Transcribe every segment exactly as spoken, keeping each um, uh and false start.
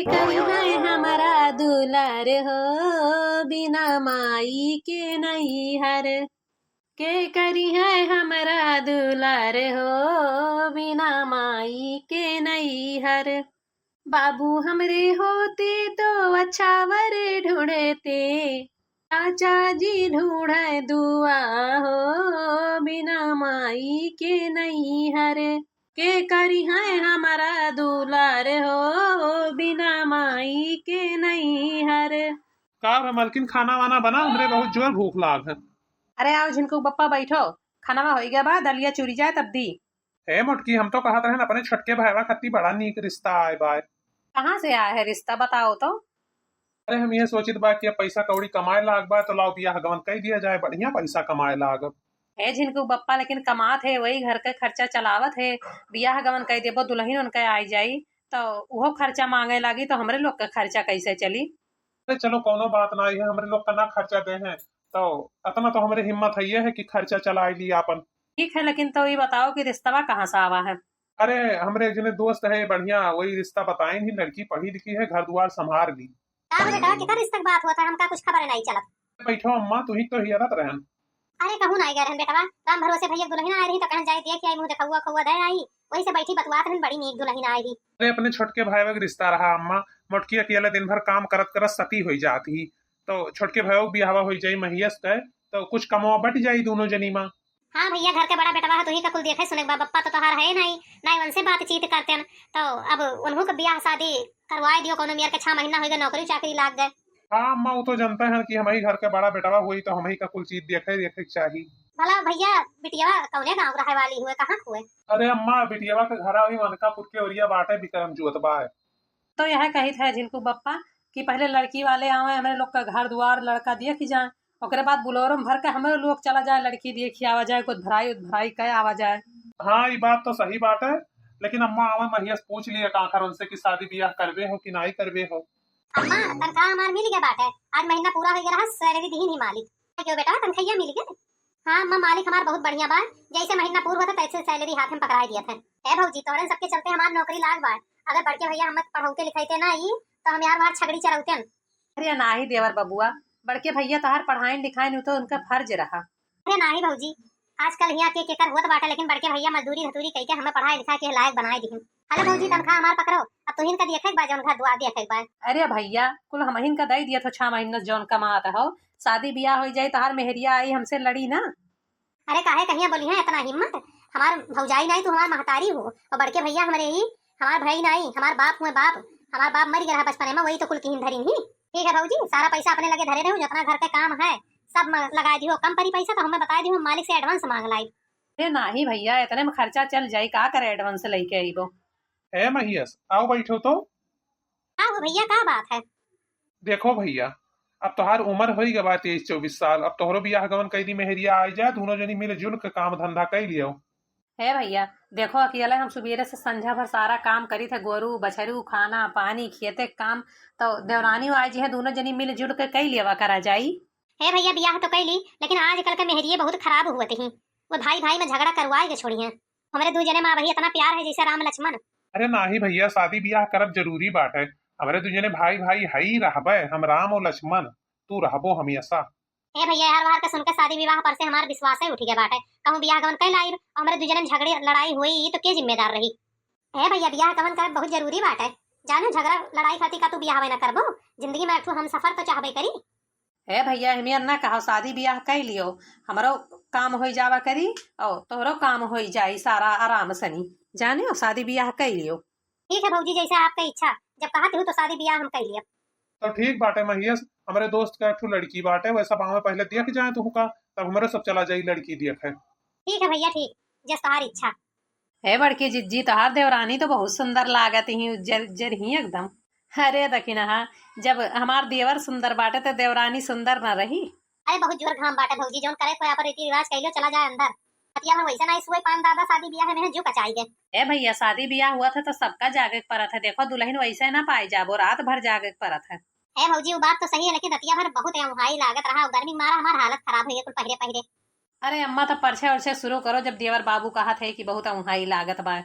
करिहैं हमरा दुलार हो, बिना माई के नैहर। के करिहैं हमरा दुलार हो, बिना माई के नैहर। बाबू हमरे होते तो अच्छा वर ढूंढते, चाचा जी ढूंढे दुआ हो, बिना माई के नैहर। के करिहैं हमरा दुलार हो, बिना माई के नैहर। का बा मलकिन, खाना वाना बना? हमरे बहुत जोर भूख लाग है। अरे आओ झिनकू बप्पा, बैठो, खानावा होइ गया बा, दलिया चूरी जाए तब दी। ए मोटकी, हम तो कहत रहन अपने छोटके भाईवा खातिर बड़ा नीक रिश्ता आए बा। कहाँ से आए है रिश्ता, बताओ तो। अरे हम ये सोचित बा कि अब पैसा कौड़ी कमाए लाग बा, तो लाओ बियाह गवन कई दिया जाए, बढ़िया पैसा कमाए लाग। हे झिनकू बप्पा, लेकिन कमात है, वही घर के खर्चा चलावत है, बियाह गवन कई देबो, दुलहिन उनके आई जाई, तो उहो खर्चा मांगे लागी, तो हमरे लोग के खर्चा कैसे चली? अरे चलो, कौनो बात नाई है, हमरे लोग का ना खर्चा दे हैं, तो अतना तो हमरे हिम्मत है, ये है कि खर्चा चलाई ली आपन। ठीक है, लेकिन तो ये बताओ कि रिश्तवा कहाँ से आवा है? अरे, हमरे एक जने दोस्त है बढ़िया, वही रिश्ता बताइन ही, लड़की पढ़ी लिखी है, घर दुआर संभार ली। का हो बेटा, केकर रिश्ता के बात होत है? हमका कुछ खबर नहीं चलत। बैठो अम्मा, तू ही तो हियरत रहन। अरे कहूँ ना गए रहन बेटवा, राम भरोसे भैया के दुलहिन आए रही तो कहन जाए देख आई, मुँह देखौआ खौआ दे आई, वही से बैठी बतुआत रहन, बड़ी नीक दुलहिन आए रही। अरे अपने छोटके भाईवा के रिश्ता रहा अम्मा, मोटकी अकेले दिन भर काम करत करत सती होई जात ही, तो छोटके भाईवा के बियाहवा होई जाई महियस के, तो कुछ कमवा बट जाई दोनों जनी मा। हाँ भैया, घर के बड़ा बेटवा है, तोही का कुल देखे सुने के बा, बप्पा तो तोहार है नहीं, नहीं उनसे बातचीत करते न, तो अब उन्हों के बियाह शादी करवाए दियो, कोनो मेर के छह महीना होइगा, नौकरी चाकरी लाग गए। हाँ अम्मा, वो तो जनते हैं कि हमही घर के बड़ा बेटवा हुई तो हमही का कुल चीज देखे, देखे के चाही। भला भैया, बिटियावा कौने गाँव के रहे वाली हुए, कहाँ के हुए? अरे अम्मा, बिटियावा के घरा वही मनकापुर के ओरिया बाटे, बिक्रम जोत बा। तो यह कहित है झिनकू बप्पा कि पहले लड़की वाले आवे, हमरे लोग का घर दुआर लड़का देख जाए, ओकरे बाद बुलोरो में भर के हमरे लोग चला जाए, लड़की देखी आवा जाए, गोद भराई उद भराई कहे आवा जाए। हाँ, ये बात तो सही बात है, लेकिन अम्मा आवे महियस पूछ लिए कांखर उनसे कि शादी बियाह करबे हो कि नाई करबे हो। अम्मा, तनख्वाह हमार मिल गया बाटे, आज महीना पूरा हो गया रहा, सैलरी दीन ही मालिक। क्यों बेटा, तनखैया मिल गए? हाँ अम्मा, मालिक हमार बहुत बढ़िया बा, जैसे महीना पूर होता तैसे सैलरी हाथ में पकड़ाए दिया था। ए भौजी, तोहरे सबके चलते हमार नौकरी लाग बा, अगर बड़के भैया हमें पढ़ौते लिखाइते ना ई, तो हम यार बाहर छगड़ी चरौते न। अरे नाही देवर बबुआ, बड़के भैया तोहार पढ़ाइन लिखाइन उ तो उनका फर्ज रहा। अरे नाही भौजी, आजकल हियाँ के केकर होत बाटे, लेकिन बड़के भैया मजदूरी धतूरी कइके हमें पढ़ाई लिखा के लायक बनाए दिहिन। हेलो भौजी, तनख्वाह हमार पकड़ो, अब तुहिन का देखे के बा, जौन घर दुआर देखे के बा। अरे भैया, कुल हमहिन का दई दिया तो छह महीना जौन कमात हो, शादी बियाह होई जाई, तोहार मेहरिया आई हमसे लड़ी ना। अरे काहे कहिया बोली है इतना हिम्मत, हमार भौजाई नाई, तू हमार महतारी हो, और बड़के भैया हमरे ही, हमार भाई नाई, हमार बाप हुए बाप, हमार बाप मर गया रहा बचपने में, वही तो कुल किहिन धरिन ही। ठीक है भौजी, सारा पैसा अपने लगे धरे रहो, जितना घर के काम है सब म-, लगाए दिहो, कम परी पैसा तो हमें बताए दिहो, मालिक से एडवांस मांग लाई। अरे नाही भैया, इतने में खर्चा चल जाई, का करे एडवांस लेके आईबो। ए महियस, आओ बैठो तो। का हो भैया, का बात है? देखो भैया, अब तोहार उम्र होई गवा तेईस चउबीस साल, अब तोहरो बियाह गवन कई दी, मेहरिया आई जाए, दोनों जनी मिलजुल के काम धंधा कई लियो। हे भैया, देखो अकेले हम सुबेरे से संझा भर सारा काम करी थे, गोरू बछरू, खाना पानी, खेते के काम, तो देवरानी आई जी है, दोनों जनी मिलजुल के कई लेवा करा जाई। हे भैया, बियाह तो कई ली, लेकिन आजकल के मेहरिये बहुत खराब हुआ ही, वो भाई भाई में झगड़ा करवाए के छोड़ी हैं। हमरे दू जने मा अबही इतना प्यार है जैसे राम लक्ष्मण। अरे नाही भैया, शादी बियाह करब जरूरी बाटे। हमरे दू जने भाई भाई हई रहबे, हम राम और लक्ष्मण, तू रहबो हमेशा। ए भैया, हर बार के सुन के शादी विवाह पर से हमार विश्वास ही उठ गया बाटे। कहूँ बियाह गवन कई लाइब, हमरे दू जने में झगड़ी लड़ाई हुई तो के जिम्मेदार रही? ए भैया, बियाह गवन करब बहुत जरूरी बाटे। जानो झगड़ा लड़ाई खातिर का तू बियाह ना करबो? जिंदगी में एक ठो हम सफर तो चाहबे करी। ए भैया, एहमिया ना कहो, शादी बियाह कई लियो, हमरो काम होई जावा करी और तोहरो काम होई जाई सारा आराम सनी। जानियो, शादी बियाह कई लियो। ठीक है भौजी, जैसे आपका इच्छा, जब कहत हो तो शादी बियाह हम कई लियो। तो ठीक बाटे महियस, हमरे दोस्त का एक ठो लड़की बाटे, वैसा पावे पहले देख जाए तुहका, तब हमरे सब चला जाई लड़की देखे। ठीक है भैया, ठीक, जस तोहार इच्छा। हे बड़की जिज्जी, तोहार देवरानी तो बहुत सुंदर लागत ही, उज्जर उज्जर ही एकदम। अरे दखिनहा, जब हमार देवर सुंदर बाटे तो देवरानी सुंदर ना रही? अरे बहुत जोर घाम बाटे भौजी, जौन करे कोई अपन रीति रिवाज कइलो, चला जाए अंदर। पतिया भर वैसे ना सुए पान दादा, शादी बियाह में जू कचाई गए। ए भैया, शादी बियाह हुआ था तो सबका जागे के परत है, देखो दुलहिन वैसे ना पाए जाबो, रात भर जागे के परत है। ए भौजी, वो बात तो सही है, लेकिन रतिया भर बहुत औंघाई लागत रहा, गर्मी के मारा हमार हालत खराब हुई है कुल पहिरे पहिरे। अरे अम्मा, तो परछे उरछे शुरू करो, जब देवर बाबू कहत है कि बहुत औंघाई लागत बा।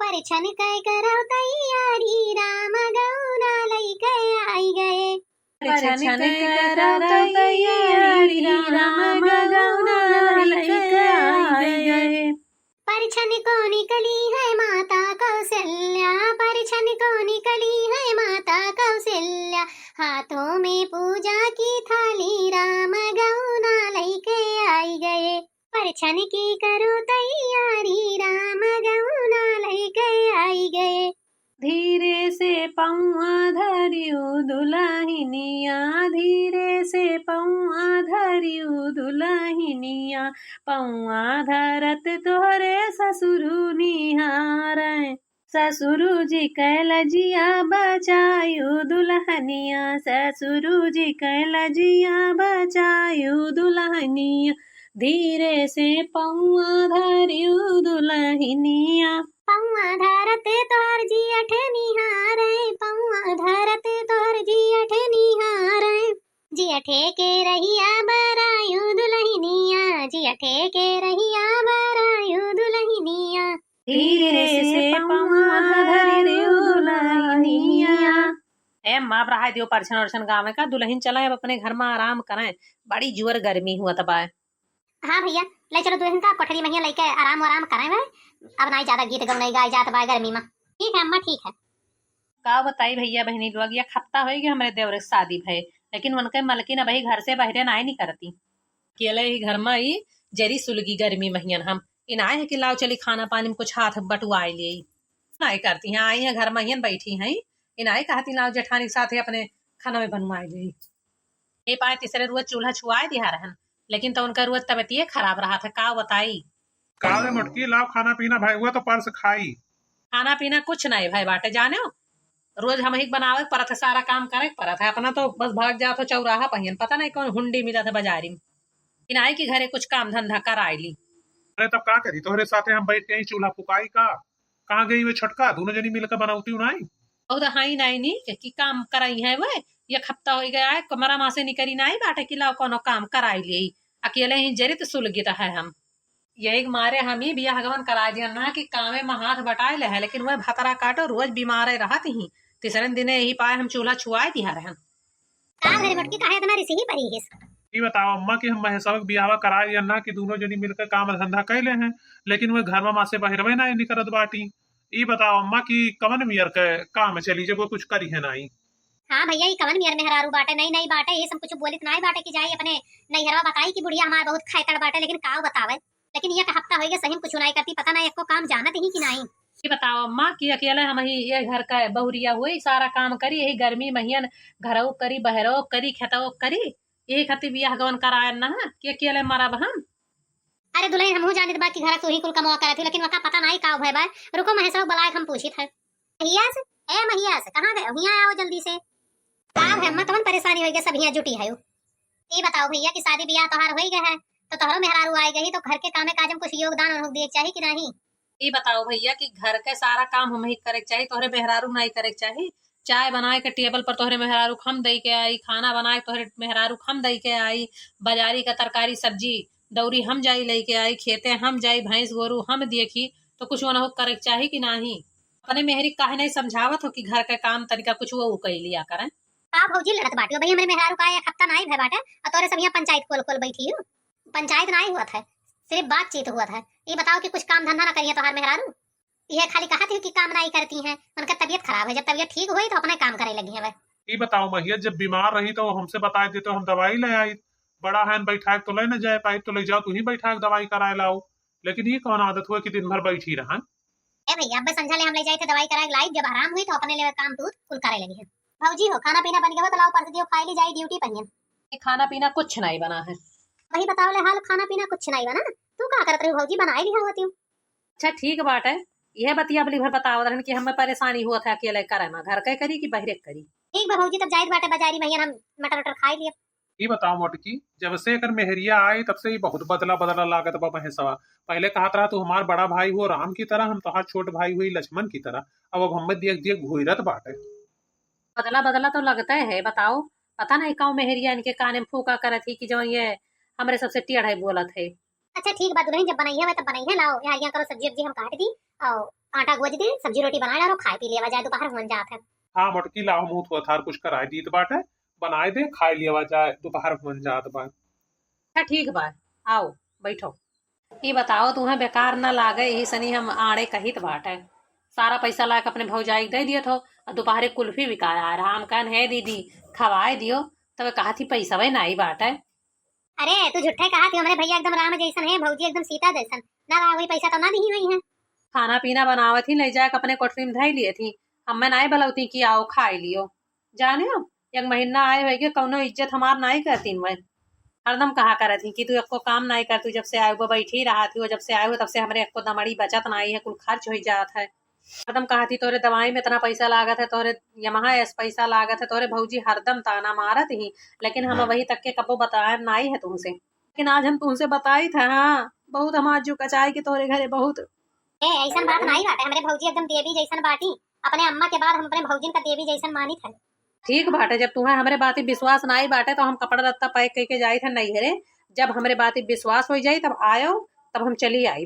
परछन कै करौ तैयारी, राम गौना लई परिछन करौ तैयारी राम गौना लइके आइ गए। परिछन को निकली है माता कौशल्या, परिछन को निकली है माता कौशल्या, हाथों में पूजा की थाली राम गौना लइके आइ गए। परिछन की करो तैयारी राम गौना लइके आइ गए। धीरे से पौआ धरियु दुलहिनिया, धीरे से पौआ धरियु दुलहिनिया, पौआ धरत तोहरे ससुरु निहारै। ससुरु जी कै लजिया बचायु दुलहनिया, ससुरु जी कै लजिया बचायु दुलहनिया, धीरे से पौआ धरियु दुलहिनिया। पौआ धरत तोहर जियठ निहारै, पौआ धरत तोहर जियठ निहारै। जियठे के रहिया बरायु दुलहिनिया, जियठे के रहिया बरायु दुलहिनिया। धीरे से पौआ धरियु दुलहिनिया। ए अम्मा, अब रहाय दियो परछन ओरछन गावे का, दुलहिन चलै अब अपने घर मा आराम करै, बड़ी जुअर गर्मी हुअत बाय। हाँ भइया, लै चलो दुलहिन का कोठरी महिया लइके आराम वाराम करै भाई। अब नाई ज्यादा गीत गौनई गाए जात बा गर्मी मा। ठीक है अम्मा, ठीक है। का बताई भइया बहिनी लोग, एक हफ्ता होइ गए हमरे देवर के शादी भए, लेकिन उनके मलकिन अबही घर से बहरे नाई निकरती। अकेले ही घर मा ई जरी सुलगी गर्मी महियन हम। ई नाई है कि लाओ चली खाना पानी मा कुछ हाथ बटुआए लिए। नाई करती हैं, आई हैं घर महियन बैठी हैं। ई नाई कहती लाओ जेठानी के साथ ही अपने खाना में बनवाए लिए। ए पाए तीसरे रोज चूल्हा छुआए दिहा रहन, लेकिन तो उनका रोज तबियतिये खराब रहा था, का बताई। का रे मोटकी, लाओ खाना पीना भए हुआ तो परस खाई। खाना पीना कुछ नाई भए बाटे, जानेउ, रोज हमही के बनावे के परत है, सारा काम करे के परत है, अपना तो बस भाग जात हो चौराहा पहियन, पता नाई कौन हुंडी मिलत है बजारी मा। ई नाई कि घरे कुछ काम धंधा कराई ली। अरे तब का करी, तोहरे साथे हम बैठ के ही चूल्हा फुकाई का? कहाँ गई वे छोटका? दुनो जनी मिलके बनउती नाई। और हाई नाई नी कि, कि काम कराई है वे। एक हफ्ता होइ गया है, कमरा मा से निकरी नाई बाटे कि लाओ कौनो काम कराई ले। अकेले ही जरित सुलगित है हम। यही के मारे हम ही बियाह गवन कराए दिहन ना कि कामे मा हाथ बटाए ले है, लेकिन वह भतरा काटो रोज बीमारे रहत ही। तीसरे दिने यही पाए हम चूल्हा छुआए दिहा रहन। का भरी मोटकी, काहे इतना रिसिही परी हिस? ई बताओ अम्मा कि हम महेशवा के बियाहवा कराए दिहन ना कि दुनो जनी मिलके काम धंधा कैले हैं, लेकिन वह घर मा से बहरवे ना निकरत बाटी। ई बताओ अम्मा कि कवन मियर के काम चली जब वो कुछ करी है नाई। हाँ भइया, ई कवन मियर मेहरारू बाटे, नई नई बाटे, ये सब कुछ बोलित नाई बाटे कि जाई अपने नैहरवा बताई कि बुढ़िया हमार बहुत खैतड़ बाटे, लेकिन काव बतावे। लेकिन एक हफ्ता होइ गए सही में कुछ नाई करती, पता ना एको काम जानत ही कि नाई। ई बताओ अम्मा कि अकेले हम ही ये घर का बहुरिया हुई, सारा काम करी, यही गर्मी महियन घरऊ करी, बहरऊ करी, खेतऊ करी, यही खातिर बियाह गवन करायन ना कि अकेले मरब हम। अरे दुलहिन, हमहू जानित बा कि घर के तू ही कुल कमवा करत ही, लेकिन वका पता नाई का भय बा। रुको, महेशवा बुलाए के हम पूछित है। महियास, ए महियास, कहाँ गए? हियाँ आओ जल्दी से। का भय अम्मा, कवन परेशानी होइ गए, सब हियाँ जुटी है। ई बताओ भइया कि शादी बियाह तोहार होइ गए है, तो तोहरो मेहरारू आए गई, तो घर के कामे काज में कुछ योगदान उनहू दिए के चाही कि नाहीं? ई बताओ भइया कि घर के सारा काम हमही करे के चाही, तोहरे मेहरारू नाई करे के चाही? चाय बनाए के टेबल पर तोहरे मेहरारू के हम दई के आई, खाना बनाए के तोहरे मेहरारू के हम दई के आई, बाजारी का तरकारी सब्जी दौरी हम जाई लई के आई, खेते हम जाई, भैंस गोरू हम देखी, तो कुछ ओनहू करे के चाही कि नाहीं? अपने मेहरी के काहे नाहीं समझावत हो कि घर के काम तनिका कुछ वो कई लिया करें? का भौजी लड़त बाटियो भाई, हमरे मेहरारू का एक हफ्ता नाई भय बाटे और तोरे सब यहाँ पंचायत खोल खोल बैठी हो। पंचायत नाई हुआ था, सिर्फ बातचीत हुआ था। ये बताओ कि कुछ काम धंधा ना करिए तोहार मेहरारू? यह खाली कहत ही कि काम नाई करती हैं, उनका तबीयत खराब है, जब तबीयत ठीक होई तो अपने काम करे लगी हैं वह। ई बताओ महिया, जब बीमार रही तो हमसे बताए देते, हम दवाई ले आई। बड़ा है बैठा के तो ले न जाए पाई, तो ले जाओ तू ही बैठा के दवाई कराए लाओ। लेकिन ये कौन आदत हुआ कि दिन भर बैठी रहन? ए भैया, अब्बे संझा ले हम ले जाए थे दवाई कराए लाई, जब आराम हुई तो अपने ले काम तू कुल करे लगी है। भौजी हो, खाना पीना बन गया हो तो लाओ परस दियो, खाए ली जाई ड्यूटी पहियन। ये खाना पीना कुछ नहीं बना है। वही बताओ ले हाल, खाना पीना कुछ नहीं बना, तू का करत रही भौजी, बनाए लिहा होती हूँ। अच्छा ठीक बाटे, यह बतिया अबली भर बतावत रहन कि हमें परेशानी हुआ था अकेले करे में, घर के करी कि बहरे के करी। ठीक बा भौजी, तब जाइत बाटे बाजारी महियन हम मटर उटर खाए लिए। ई बताओ मोटकी, जब से एकर मेहरिया आई तब से ई बहुत बदला बदला लागत बा महेशवा। पहले कहत रहा तू हमार बड़ा भाई हो राम की तरह, हम तोहार छोट भाई हुई लक्ष्मण की तरह, अब अब हमें देख देख घूरत बाटे। बदला बदला तो लगता है, बताओ, पता नहीं काऊ मेहरिया इनके काने में फूका करत ही कि जो ये हमरे सबसे टेढ़ है बोलत है। अच्छा ठीक बा दुलहिन, जब बनइहे हुए तब बनइहे, लाओ यहाँ यहाँ करो सब्जी उब्जी हम काट दी और आटा गोज दी, सब्जी रोटी बना डालो, खाए पी लेवा जाए, दोपहर हुन जात है। हाँ मोटकी, लाओ मुँह थोड़ा थार कुछ कराए दीत बाटे, बनाए दे, खाए लियावा जाए, दोपहर होन जात बा। अच्छा ठीक बा, आओ बैठो। ई बताओ, तुहें बेकार न लागे, यही सनी हम आड़े कहित बाटे। सारा पैसा लाके अपने भौजाई के दे दियत हो, और दोपहरे कुल्फी बिकाए आ रहा। हम कहन, "हे दीदी, खवाए दियो," तब कहा थी, "पैसा वही नाई बाटे।" अरे, तू झूठे कहा थी, हमरे भैया एकदम राम जैसन है, भौजी एकदम सीता जैसन। ना रहा वही पैसा तो ना दी हुई है। खाना पीना बनावत ही, ले जाके अपने कोठरी में धई लिए थी। हमें नाई बलौती कि आओ खाए लियो। जाने हो, एक महीना आए होइगे, कौनो इज्जत हमार नाई करतीन वह। हरदम कहा करत ही कि तू एको काम नाई कर, तू जब से आए हुए बैठी रहा थी, वो जब से आए हुए तब से हमरे एको दमड़ी बचत नाई है, कुल खर्च हो जात है। हरदम कहा थी, "तोरे दवाई में इतना पैसा लागत है, तोरे यमहा ऐस पैसा लागत है," तोरे भौजी हरदम ताना मारत ही, लेकिन हम हाँ। वही तक के कबो बताए नाई है तुमसे। लेकिन आज हम तुमसे बताई था, हाँ, बहुत हमार जो कचाई के तोरे घरे बहुत। ए, ऐसन बात नाई बाटे, हमरे भौजी एकदम देवी जैसन बाटी। अपने अम्मा के बाद हम अपने भौजिन का देवी जैसन मानित है। ठीक बाटे, जब तुम्हें हमरे बाती विश्वास नाई बाटे तो हम कपड़ा लत्ता pack करके जाई थे नैहरे। जब हमरे बाती विश्वास हो जाई तब आयो, तब हम चली आई।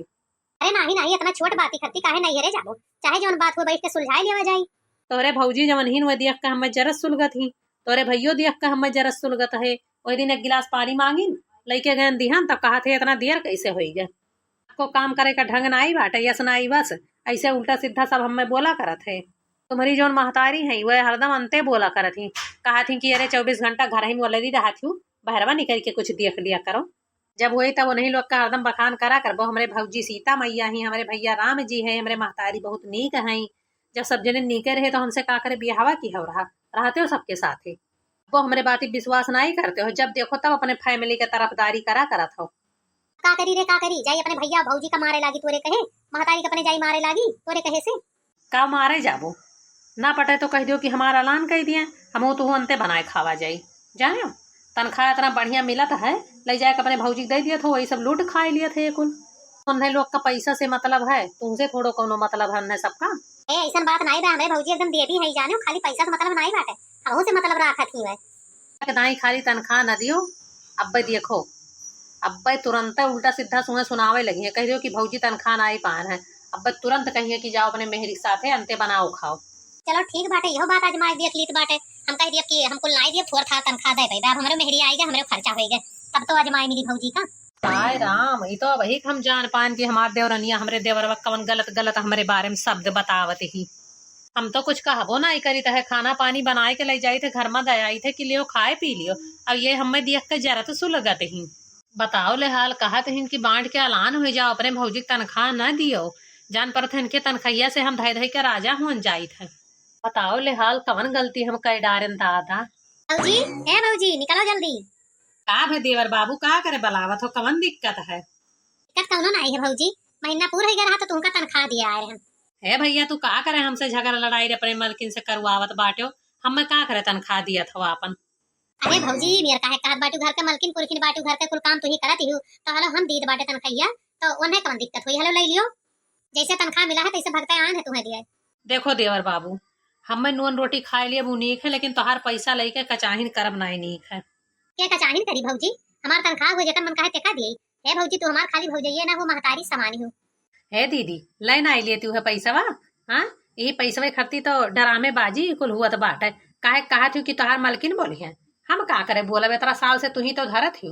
अरे नाही, नाही, इतना छोट बाती खत्ती काहे नैहरे जाबो? चाहे जौन बात हो बैठ के सुलझाए लेवा जाई। तोरे भौजी जवन हीन वह देख के हमें जरस सुलगत ही, तोरे भैयो देख के हमें जरस सुलगत है। वही दिन एक गिलास पानी मांगिन, लइके गयन दिहन, तब कहा थे, "इतना देर कैसे होई गए?" आपको काम करे का ढंग नाई बाटे, यस नाई बस, ऐसे उल्टा सीधा सब हमें बोला करत है। तुम्हरी जौन महतारी है, वह हरदम अंते बोला करत ही, कहा थी कि अरे चउबीस घंटा घर ही में वलरी रहा थी, बहरवा निकल के कुछ देख लिया करो। जब होई तब उन्हीं लोग का हरदम बखान करा करबो, "हमरे भौजी सीता मैया ही, हमरे भैया राम जी है, हमरे महतारी बहुत नीक हैं।" जब सब जने नीके रहे तो हमसे का करे बियाहवा की हो रहा, रहते हो सबके साथ ही। वो हमरे बाती विश्वास नाई करते हो, जब देखो तब अपने family के तरफदारी करा करत हो। का करी रे, का करी? जाई अपने भैया भौजी का मारे लागी तोरे कहे, महतारी के अपने जाई मारे लागी तोरे कहे से। का मारे जाबो? ना पटे तो कह दियो कि हमार ऐलान कह दिए, हमहू तुहू अंते बनाए खावा जाई। जाने हो, तनख्वाह इतना बढ़िया मिलत है, ले जाके अपने भौजी के दे दियत हो, वही सब लूट खाए लियत है ये कुल। उन्हें लोग का पैसा से मतलब है, तुमसे थोड़ो कौनो मतलब है उन्हें सबका। ए, ऐसन बात नाई बा, हमरे भौजी एकदम देवी है, जाने हो, खाली पैसा से मतलब नाई बाटे, हमहू से मतलब राखत ही है। एक दाई खाली तनख्वाह न दियो, अब्बे देखो, अब्बे तुरंत उल्टा सीधा सुने सुनावे लगी है, कह दियो कि भौजी तनख्वाह नाई पान है, अब्बे तुरंत कहिए कि जाओ अपने मेहरी के साथे अंते बनाओ खाओ। चलो ठीक बाटे, इहो बात आजमाए देख लीत बाटे। हम कह दियब कि हम कुल नाई दियब, थोड़ था तनख्वाह दे पाई, अब हमरे मेहरी आएगा, हमरे खर्चा होएगा, तब तो आजमाए मिली भौजी का। हाय राम, ई तो अबही हम जान पान कि हमार देवरनिया हमरे देवरवा कवन गलत गलत हमरे बारे में शब्द बतावत ही। हम तो कुछ कहबो नाई करी, तहे खाना पानी बनाए के ले जाई थे, घर में दे आई थे कि लियो खाए पी लियो। अब ये हमें देख के जरत सुलगत ही। बताओ ले हाल, कहत हिन कि बांट के अलान हो जाओ, अपने भौजी के तनख्वाह न दियो। जान परत है इनके तनखैया से हम धई धई के राजा होन जाइत है। बताओ ले हाल, कवन गलती हम कर डारेन दादा। भौजी, ए भौजी, निकलो जल्दी। का भे देवर बाबू, का करे बलावत हो, कवन दिक्कत है? दिक्कत कौनो नाई है भौजी, महीना पूर हो गया रहा तो तुमका तनख्वाह दिया आए हम। हे भैया, तू का करे हमसे झगड़ा लड़ाई रे अपने मलकिन से करवावत बाट्यो, हमें का करे तनख्वाह दियत हो आपन? अरे भौजी, मेर काहे कहत बाटू, घर के मलकिन पुरखिन बाटू, घर के कुल काम तू ही करत ही, तो हलो हम दीत बाटे तनखैया, तो उन्हें कौन दिक्कत हुई, हलो ले लियो, जैसे तनख्वाह मिला है तैसे भगते आन है तुम्हें दिए। देखो देवर बाबू, हमें नून रोटी खाए लिए वो नीक है, लेकिन तोहार पैसा लेके कचाहिन करब नाई नीक है। के कचाहिन करी भौजी, हमार तनख्वाह हुए जेकर मन कहे तेका दिए। हे भौजी, तू हमार खाली भौजइये ना हो, महतारी समान हो। हे दीदी, ले ना आई लेती है पैसवा, हाँ? यही पैसवे खरती तो डरामे बाजी कुल हुआ तो बाटे। काहे कहा थी कि तोहार मलकिन बोली है, हम का करे बोलब, इतना साल से तू ही तो धरत ही।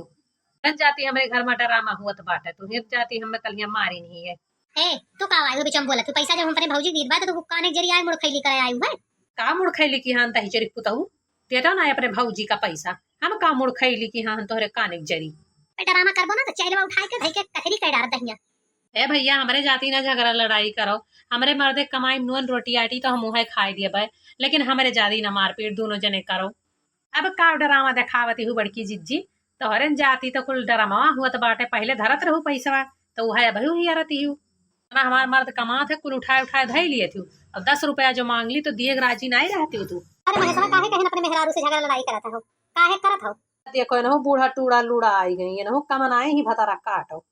रन जाती हमरे घर में डरामा हुआ तो बाटे, तू ही जाती हमें कलिया मारी नहीं है। ए, तू का आयु बिचम बोलत हूँ? पैसा जब हम अपने भौजी के दीत बा, तो तू काने के जरिए आए मुड़ खैली करे आयु है। का मुड़ खैली की हान दही जरी पुतहू? देता ना अपने भौजी का पैसा, हम का मुड़ खैली की हान तोहरे काने के जरी। ए, डरामा करबो ना तो चैलवा उठाए के धई के कथरी कर डार दहिया। ए भैया, हमरे जाति ना झगड़ा लड़ाई करो, हमरे मर्दे कमाई में नून रोटी आटी तो हम उहे खाए दिए बे, लेकिन हमरे जाति ना मारपीट दोनों जने करो। अब का डरामा देखावती हूँ बड़की जिज्जी, तोहरे जाति तो कुल डरामा हुआ तो बाटे, पहले धरत रहू पैसवा, तो उहे अबही हुई रहती हूँ। ना हमार मर्द कमात है, कुल उठाए उठाए धई लिए थी, अब दस रुपया जो मांग ली तो दिए के राजी नाई रहती हूँ तू। अरे महेशवा, काहे कहन अपने मेहरारू से झगड़ा लड़ाई करत हो, काहे करत हो? देखो, इनहु बूढ़ा टूड़ा लूड़ा आई गई, इनहु कमनाए ही भतारा काटो।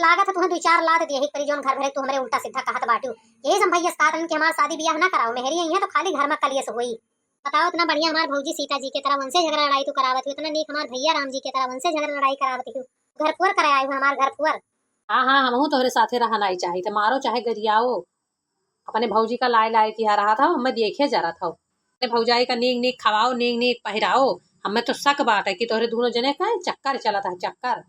लागत है तुम्हें दुई चार लात दिए ही परी, जौन घर भरे तू हमरे उल्टा सीधा कहत बाटू। यही से हम भैया से कहत रहन कि हमार शादी बियाह ना कराओ, मेहरी आई है तो खाली घर में कलियस होई। बताओ, इतना बढ़िया हमार भौजी सीता जी के तरह उनसे झगड़ा लड़ाई तू करावत हो, इतना नीक हमार भैया राम जी के तरह उनसे झगड़ा लड़ाई करावत हो। घर फुअर करे आए हो हमार घर फुअर। हाँ, हाँ, हमहू तोहरे साथे रहना ही चाहिए, तो मारो चाहे गरियाओ, अपने भौजी का लाए लाए किहा रहा था, हमें देखे जा रहा था। अपने भौजाई का नीक नीक खवाओ, नीक नीक पहिराओ, हमें तो शक बाटे कि तोहरे दुनो जने का चक्कर चलत है, चक्कर।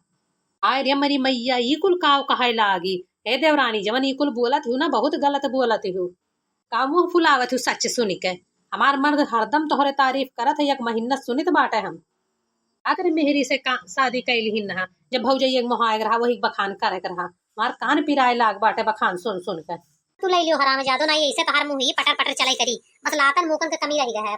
आय रे मरी मैया, ई कुल काव कहे लागी। ए देवरानी, जवन ई कुल बोलत हिउ ना, बहुत गलत बोलत हिउ। का मुँह फुलावत हिउ सच सुनि के? हमार मर्द हरदम तोहरे तारीफ करत है, एक महीना सुनित बाटे हम। आखिर मेहरी से का शादी कैली ही ना, जब भौजाई एक मोहायक रहा, वही बखान करे के रहा। हमार कान पिराए लाग बाटे बखान सुन सुन के। तू लइ लियो हरामजादो, ना ऐसे तोहार मुँह ही पटर पटर चलाई करी, बस लातन मूकन के कमी रहि गए है।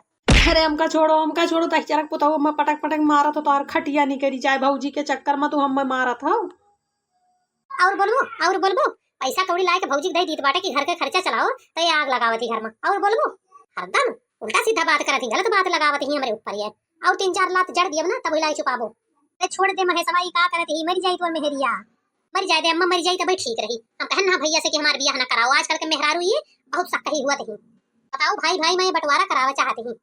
अरे हमका छोड़ो, हमका छोड़ो, दहिजरक पुतहु हमें पटक पटक मारत हो, तोहार खटिया नहीं करी जाए भौजी के चक्कर में तू हमें मारत हो। और बोलबो, और बोलबो, पैसा कौड़ी लाए के भौजी के दे दीत बाटे कि घर के खर्चा चलाओ, तो ये आग लगावत ही घर में। और बोलबो, हरदम उल्टा सीधा बात करत ही, गलत बात लगावत ही हमरे ऊपर ये। और तीन चार लात जड़ दियब ना, तब हिलाई चुपाबो। ए, छोड़ दे महेशवा, ई का करत ही, मर जाई तोर मेहरिया, मर जाए दे अम्मा, मर जाई तबे ठीक रही। हम कहन ना भैया से कि हमार बियाह ना कराओ, आजकल के मेहरारू ये बहुत सक्कही हुआ ही। बताओ भाई भाई में बंटवारा करावा चाहत ही।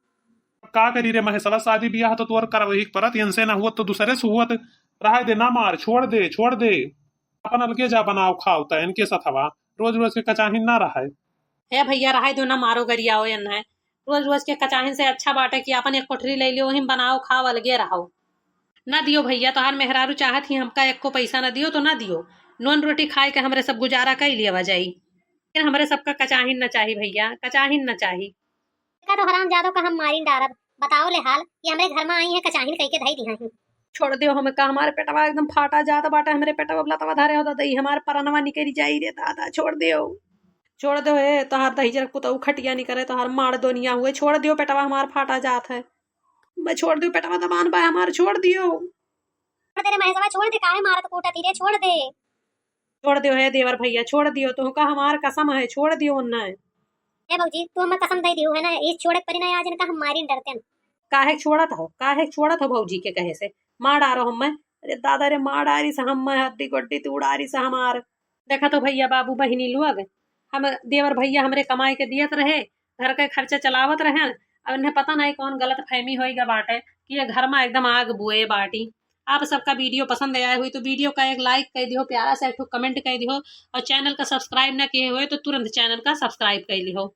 का करी रे महेशवा, शादी बियाह तो तोर करवही के परत, इनसे ना हुअत तो दूसरे से हुअत। रहे दे, ना मार, छोड़ दे, छोड़ दे। अपन अलगे जा बनाओ खाओ त इनके सथवा, रोज रोज के कचाहिन ना रहे। हे भैया, रहे दो ना, मारो गरियाओ एन्हे। रोज रोज के कचाहिन से अच्छा बाटे कि अपन एक कोठरी ले लियो, वहीं बनाओ खाओ, अलगे रहो। ना दियो भैया, तोहार मेहरारू चाहत ही हमका एको पैसा ना दियो तो ना दियो, नून रोटी खाए के हमरे सब गुजारा कई लिया जाई, लेकिन हमरे सबका कचाहिन ना चाही भैया, कचाहिन ना चाही। का तो हरामजादो का हम मारिन डारब। बताओ ले हाल, ये हमरे घर में आई है, कचाहिन कई के धई दिहा ही। छोड़ दियो हमें का, हमारे पेटवा एकदम फाटा जात बाटे, हमरे पेटवा लतवा धरे हो दादा, ई हमार परनवा निकरी जाई रे दादा, छोड़ दियो। छोड़ दियो हे, तोहार दहिजर पुतऊ खटिया नहीं करे, तोहार मार दुनिया हुए, छोड़ दियो, पेटवा हमार फाटा जात है। मैं छोड़ दियो, पेटवा दबान बा हमार, छोड़ दियो। छोड़ दे रे महेशवा, छोड़ दे, काहे मारत कूटत ही रे, छोड़ दे। छोड़ दियो हे देवर भैया, छोड़ दियो, तुहका हमार कसम है, छोड़ दियो उन्ना। ए भौजी, तू हमें कसम दे दियो है ना, इस छोड़े परी ना आज इनका हम मारिन डरते हैं। काहे छोड़त हो, काहे छोड़त हो भौजी के कहे से? मार डारो हमें। अरे दादा रे, मार डारी से हमें, हड्डी गोड्डी तोड़ डारी से हमार। देखा तो भैया, बाबू, बहिनी लोग, हम देवर भैया हमरे कमाई के दियत रहे, घर के खर्चा चलावत रहे, अब इन्हें पता नहीं कौन गलत फहमी होई गा बाटे कि ये घर में एकदम आग बुए बाटी। आप सबका वीडियो पसंद आया हुई तो वीडियो का एक लाइक कर दियो, प्यारा सा एक ठो कमेंट कर दियो और चैनल का सब्सक्राइब ना किए हुए तो तुरंत चैनल का सब्सक्राइब कर लियो।